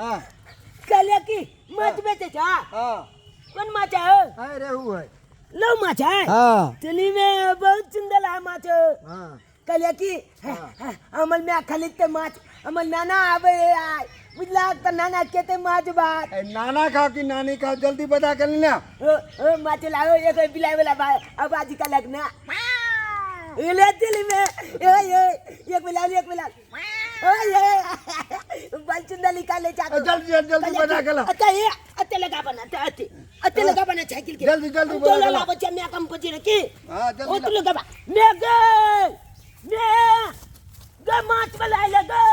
हाँ। कहलिए कि माछ बेचै छ? हाँ। कोन माछ है? है, रेहू है। लो माछ है? हाँ। चली में बहुत सुंदर है माछ। हाँ। कहलिए कि हाँ। हमर my खरीदते माछ, हमर नाना आबे है आइ, बुझलक त नाना केते माछ भात। ए, नाना खाओ कि नानी खाओ, जल्दी बता के लेना। ओ ओ माछ लाओ, एक बिलाई वाला भाई आवाज का लगना। ए ले दिल्ली में, ए ए एक बिलाई, एक बिलाई। ओ ये बल चुंदा निकाले जा। ए, जल्दी जल्दी जल्दी बता के ला। अच्छा ये अते लगा बना, अते अते अते लगा बना साइकिल के। जल्दी, जल्दी तो बना के ला। लगा बच्चा मैं कम पची रखी। हाँ, जल्दी ओ तू ला। लगा बा। मैं गए, मैं गे माछ वाला आइले गे।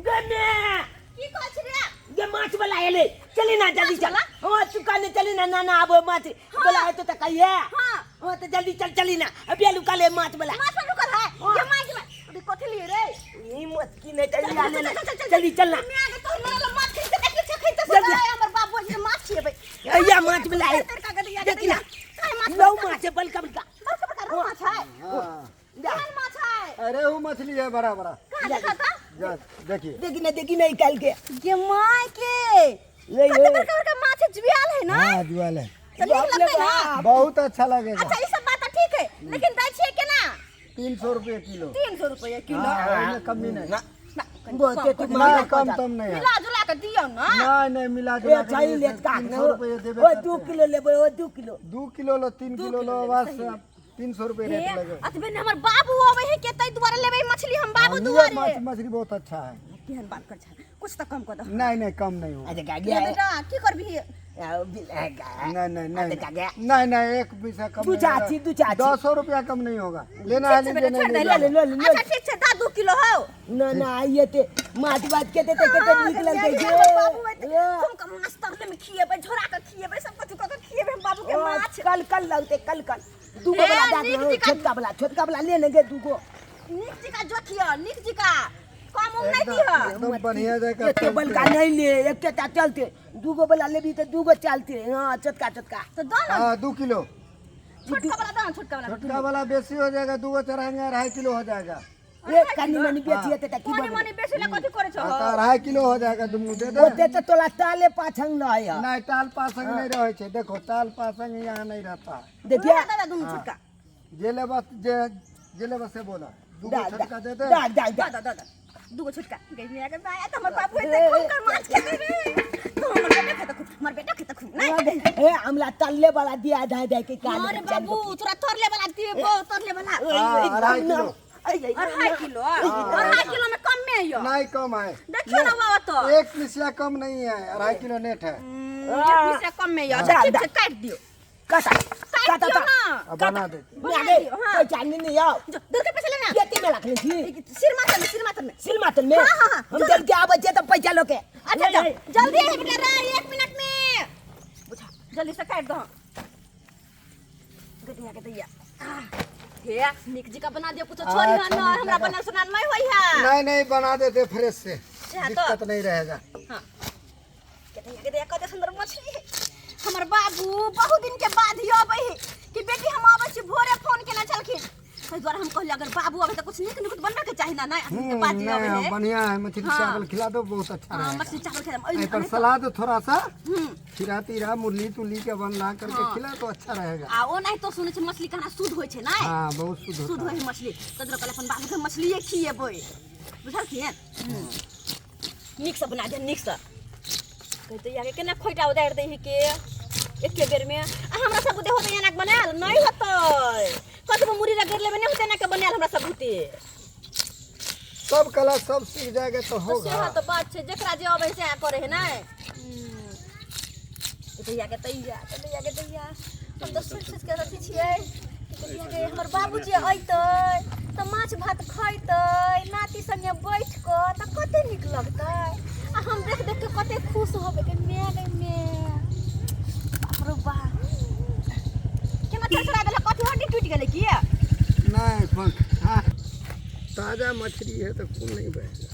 गे मैं। की कहै छी रे? गे माछ वाला आइले। चली ना जल्दी चल। वाला? ओ तू काने चली ना, नाना आबो माछ। हाँ। बोला है तो त कहिए। हाँ। ओ तो जल्दी चल, चली ना। अभी आलू काले माछ वाला। माछ वाला रुकल है। हाँ। ये माछ में अभी कथी लिए रे? ई मत की नहीं चली चल, ना, चल, ना। चल, चल, चल। जल्दी चल ना। मैं आगे तोहर मरल माछ खरीद के देखले छै, खरीद के जल्दी। सदा हमर बाबू जे माछ छिएबै। या माछ वाला है। तर का गदिया देखी ना। काहे माछ लो वाला? माछ है, बलका बलका। बड़का बड़का रोहु माछ है। हाँ। जा। केहन माछ है? अरे वो मछली है बड़ा बड़ा। कहाँ देखा था? जा, देखिए। देखी ना, देखी ना निकाल के। गे my के। ले, कते ले। बड़का बड़का माछ है, जुआल है ना? हाँ, जुआल है। तो नीक बाप रे लगतै ना? बाप। बहुत अच्छा लगेगा। अच्छा, ई सब बात ठीक है, लेकिन दै छियै केना? 300 रुपये किलो। 300 रुपये किलो। हाँ, ओहिमे कमी नहीं। ना। ना, कनी बहुते कम तू कऽ दियौ। महंगा नहीं, कम कऽ तम नहीं है। मिला जुला के दियौ ना। नहीं, नहीं, मिला ए, जुला के चाहिए नहीं, लेत का 300 रुपये देबे ओ, करते 2 हैं। किलो लेबै, ओ, 2 किलो। 2 किलो लो, 3 दू किलो किलो लो, लेबै, बस सही में। 300 रुपये हे, रेट लगे। अतबे ने हमर बाबू अबै है के तै दुआरे लेबै मछली हम बाबू हाँ, ये दुआरे। माछ मछली बहुत अच्छा है। केहन बात कर छ, कुछ तो कम कर दो। नहीं, नहीं, कम नहीं होगा। अच्छा, ये गया। बेटा की करबी? आओ, बिल, आ, गा। नहीं, नहीं, नहीं, अच्छा, गया। नहीं, नहीं, एक पैसा कम दू नहीं चाची, होगा। दू चाची। 200 रुपया कम नहीं होगा। लेना है ठीक छै लीजिए, बेटा, नहीं छोड़ दे, लीजिए। ले, ले, ले, ले। अच्छा ठीक छै, दा 2 किलो हौ। ना, ना, आइए ते माछ भात के ते ते के ते हाँ, नीक लगतै ये जे। हमर बाबू है ते, ए, हम के माछ तरले में खिएबै, झोरा के खिएबै, सब कथु क के खिएबै हम बाबू के ओ, माछ। कल कल लगतै, कल कल। दूगो ए, वाला दाग नीक हो, जिका- छोटका वाला, छोटका वाला ले लेंगे दूगो। नीक जिका जोखियो, नीक जिका। कम उम नहीं एकदम दिह। एकदम बढ़िया जगह एते बलका नहीं ले, एकेटा चलते। दूगो वाला लेबी तो दूगो चलते। हाँ, छोटका छोटका। तो दो ना। हाँ, 2 किलो। छोटका वाला दो ना, छोटका वाला। छोटका वाला बेसी हो जाएगा, दूगो चढ़ाएंगे, 2.5 किलो हो जाएगा। एक कनी मनी बेची एते त की मनी बने? मनी बेसी ला कथी करे छो? हाँ, तो 2.5 किलो हो जाएगा, दुनू दे दे। ओते तो तोला ताले पाछंग न है। नहीं, ताल पासंग नहीं रहे छे। देखो, ताल पासंग यहाँ नहीं रहता है। देखिए। दादा, दुनू छोटका। जे लेबा, जे, जे लेबा से बोला। दूगो दा, छोटका दे दे। दा, दा, दा। दादा, दादा, दूगो छोटका। गई मिया के भाई, तो हमर बाबू एते खूब कर माछ खेते रे। तो हमर बेटा खेते खूब, हमर बेटा खेते खूब। नहीं। ए, हमला तल्ले वाला दिया धाय धाय के काल। अरे बाबू, तोरा तरले वाला दिए, तरले वाला। हाँ, 2.5 किलो। 2.5 किलो, 2.5 किलो में कम में यो। नहीं, कम है। देखियो ना बाबा तो। एक मिसिया कम नहीं है, 2.5 किलो नेट है। एक मिसिया कम में यो। अच्छा, ठीक छै, काट दियो। काटा, काट काटा, दियो ना। अब बना देते। बना बना दियो, हाँ। पैसा नहीं नहीं आओ। जो, दूर के पैसा लेना। केते में रख ले छी? सिर माथर में, सिर माथर में। सिर माथर में? हाँ, हाँ, हाँ। हम जल्दी आबै छियै तऽ पैसा लऽ के। अच्छा, जाओ। जल्दी है बेटा रे, 1 मिनट में। बुझा, जल्दी से काट दो। गदिया गदिया। हे, निक जी का बना दियो, कुछ छोड़ी अच्छा, ना, निक हमरा लगा। बनल सुनाल नहीं होई है। नहीं, नहीं, बना देते फ्रेश से। अच्छा, तो। दिक्कत नहीं रहेगा। हाँ। गदिया गदिया, कते सुंदर मछली है। हमर बाबू बहुत दिन के बाद ही आबै है कि बेटी हम आबै छी, भोरे फोन केने छलखिन। ताहि दुआरे हम कहलियै अगर बाबू आबै तऽ कुछ नीक नीक बनबे के चाही ना, नहीं, अखन के बाद ही आबै नहीं, है। बढ़िया है, मछली हाँ। चावल खिला दो, बहुत अच्छा हाँ, रहेगा। मछली चावल खिला दो। एहि पर सलाद थोड़ा सा खीरा तीरा मुरली तुरली के बना करके हाँ। खिला तो अच्छा रहेगा। आ ओ नहीं तो सुनै छी मछली खाना शुद्ध होइ छै ना? हाँ, बहुत शुद्ध शुद्ध होता होइ है। है मछली। तऽ दुआरे कहलियै अपन बाबू के मछलिए खिएबै, बुझलखिन? नीक से बना दे, नीक से। कहते यार केना खोइटा उदारि दै है के एके बेर में। आ हमरा सब बुते होतै एना के बनायल नहीं होतै, कतबो मुरी रगड़ लेबै नहीं होतै एना के बनायल हमरा सब बुते। सब कला सब सीख जाएगा तो तो होगा। सेहा तो बात छै, जेकरा जे अबै से करे है ना। दैया के दैया, के दैया के दैया, हम तऽ सोचि सोचि के रखै छियै कि दैया के हमर बाबूजी अइतै तऽ माछ भात खइतै, नाती संगे बैठ कऽ तऽ कते नीक लगतै। आ हम देख देख के कते खुश होबै के my गे my. बाप रो बाप, केना चरचरा गेलै, कथी हड्डी टूटि गेलै की? नहीं, पंख। हाँ, ताजा मछली है तो खून नहीं बहेगा।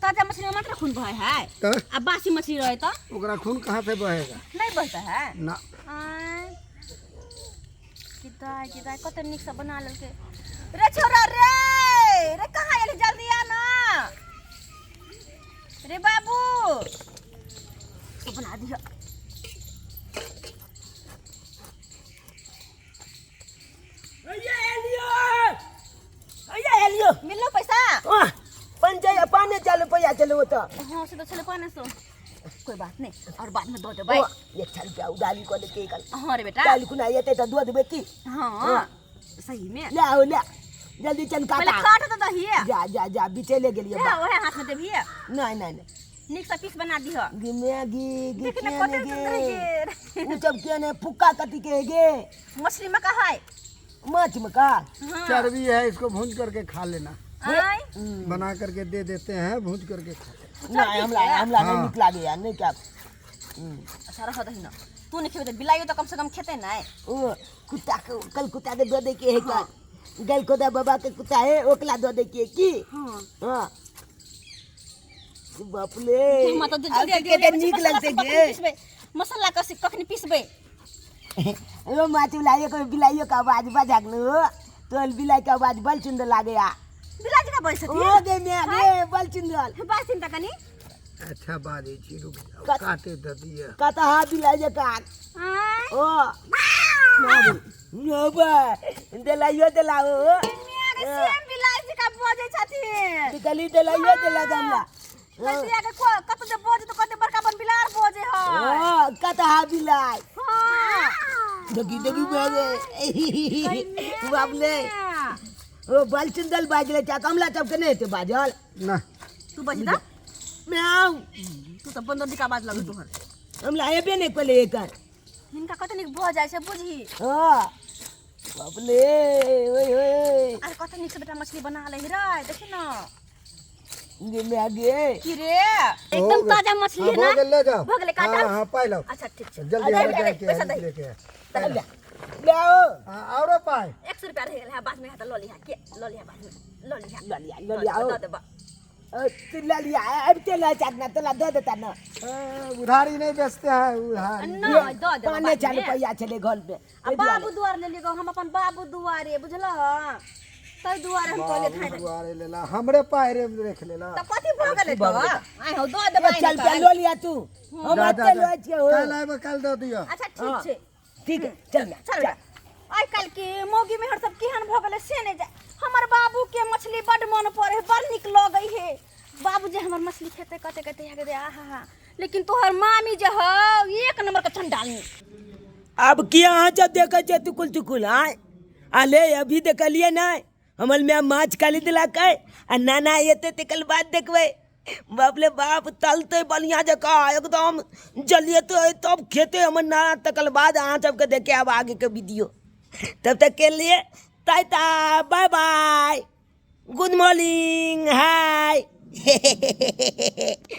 ताजा मछली में मात्र खून बहे है? तो? आ बासी मछली रहे तो? ओकरा खून कहाँ से बहेगा? नहीं बहता है? ना। आय। किदाय, किदाय, कते नीक से बना लेलकै। रे छोरा रे, रे कहाँ एलही? जल्दी आ ना। रे बाबू तू बना दिह। अये एलियो, अये एलियो। मिललो पैसा? वाह, पंचायत पाने चालू रुपया चलो तो। हाँ से तो छले 500, कोई बात नहीं, और बाद में दो देबै। ओ, एक चाल रुपया उडाली को लेके कल। हाँ रे बेटा। काल कुना येते तो दो देबै की। हाँ। हाँ। सही में। ले आओ ले, जल्दी चल पहले काटा। काट तो दहिए। जा जा जा, बीचे ले गेलियो। ले ओहे हाथ में देबिए। नहीं नहीं नहीं, नीक से पीस बना दिह। गे मैगी गे। देख ना के कते ने सुंदर गे। गे। उ सब के ने फुक्का कथी के गे? मछली में का है? माछ में का? हाँ। चर्बी है, इसको भून करके खा लेना। आय। बना करके दे देते हैं, भून करके खा लेना। नहीं, हमरा हमरा नहीं हाँ। निक लागे यार, नहीं क्या। अच्छा रह दही ना, तू नहीं खेबे त बिलाइयो तो कम से कम खेते नहीं। ओ कुत्ता के कल कुत्ता के दो दे के है का? गल खोदा बाबा के कुत्ता है, ओकला दो दे के की। हाँ। हाँ बाप रे, हम तो जल्दी आब जल्दी के नीक लगते गे। पिसबे मसाला कसी कखनी पिसबे? ओ माछ लाइयो कोई बिलाइयो का आवाज बजागलो तोल बिलाई के आवाज बल सुंदर लागे या। बिलाई जका बैस ओ छथिन। गे म्या गे बल सुंदर। बासिन त कनी। अच्छा बाजे छी, रुक जाओ, काटे दे दिए। कता हा बिलाई जका। आय। ओ नो बा देलाइयो देलाओ। म्या गे सेम बिलाई जका बजै छथिन। निकली देलाइयो देला गमला। कसिया के कत जे बजे त कते बड़का बन बिलार बजे है। ओ कता हा बिलाई। हां। देखी देखी बाजे बाप ले। ओ बल सुंदर बाजले चा कमला तब के नहीं ते बाजल। ना तू बजी दा। म्याऊ। तू त बंदर का आवाज लगै तोहर। हमला एबे नहीं पले एकर। हिनका कते नीक भऽ जाइ छै बुझी। हाँ बाप ले, ओए ओए। अरे कते नीक से बेटा मछली बना ले रे, देखी न। गे म्या गे। की रे एकदम ताजा मछली है हाँ, ना। भऽ गेल, ले जाओ। भऽ गेलै काटल? हाँ, हाँ, पाइ लाओ। अच्छा ठीक छै। जल्दी अरे, आओ, अरे, जाके पैसा हम दही। लेके आए। ले ले आओ। हाँ, औरो पाइ। 100 रुपया रह गेल है, बाद में है त ल लिहा के, ल लिहा बाद में, ल लिहा। ल लिहा, ल लिहा, आओ। दऽ देबा। ओ, तू ल लिहा, अब ते ल चाटना तोला दऽ देता न। ए, उधारी नहीं बेचते हैं, उधारी। न दऽ देबा पाने बाद चालू में। पैया छलै घर पे। आ बाबू दुआर ले लिगो, हम अपन बाबू दुआरे बुझलह, तै दुआरे हम कहलियै बाबू खाइ ले। दुआरे लेला, हमरे पाइ रे देख लेला। त कथी भऽ गेलै त? आइ हौ दऽ देबै चल ने पे काल्हि। ल लिया तू, हम जा, अते जा, लै छियै हो। कल आएब, कल दऽ दिअ। अच्छा ठीक छै। ठीक है, चल ना, चल चल। बेटा। आइ काल्हि के मौगी मेहर सब केहन भऽ गेलै से नहि जाय। हमर बाबू के मछली बड मन पड़े है, बड़ नीक लगै है। बाबू जे हमर मछली खेतै कते कते हे आहा हा, लेकिन तोहर मामी जे हौ एक नंबर के चंडालनी। अब किया अहाँ जब देखै छियै तुकुल तुकुल आय आले अभी देखलियै नहि हमर माय माछ खाली देलकै आ नाना एतै तकर बाद देखबै। बाप रे बाप, तलतै बढ़िआँ जकाँ एकदम जलियेतै तब खेतै हमर नाना, तकर बाद अहाँ सबके देखे आब आगेके वीडियो। तब तक के लिए tata, bye bye, good morning, hi.